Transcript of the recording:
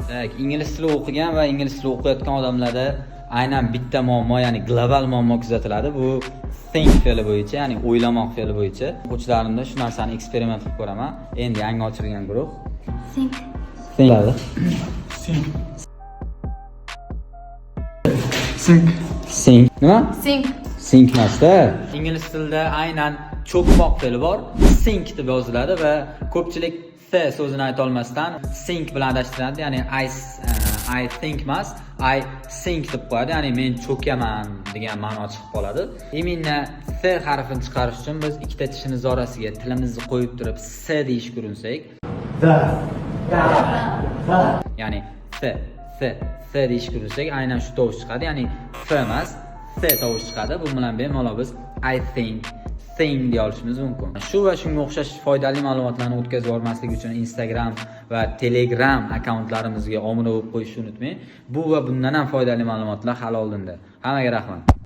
Так, ingliz tili o'qigan va ingliz tili o'qiyotgan odamlarda aynan bitta muammo, ya'ni global muammo kuzatiladi. Bu think fe'li bo'yicha, ya'ni o'ylamoq fe'li bo'yicha. O'quvchilarimda shu narsani eksperiment qilib ko'raman. Endi yangi ochilgan guruh. Think. Think. Sink. Sink. Sink. Nima? Sink. Sink emasda. Ingliz tilida aynan cho'kmoq fe'li bor. Sink deb yoziladi va ko'pchilik th so'zini ayta olmasdan sink bilan adashtiradi. Ya'ni I think emas, I sink deb qo'yadi. Ya'ni men cho'kaman degan ma'no chiqib qoladi. Именно th harfini chiqarish uchun biz ikkita tishimiz orasiga tilimizni qo'yib turib s deyishga urinsak, The. ya'ni th, th, th deyishga urinsak, aynan shu tovush chiqadi. Ya'ni f emas, th tovush chiqadi. Bu bilan bemalol biz I think, think deya olishimiz mumkin. Shu va shunga o'xshash foydali ma'lumotlarni o'tkazib yubormaslik uchun Instagram va Telegram akkauntlarimizga obuna bo'lib qo'yishni unutmang. Bu va bundan ham foydali ma'lumotlar hali oldinda. Hammaga rahmat.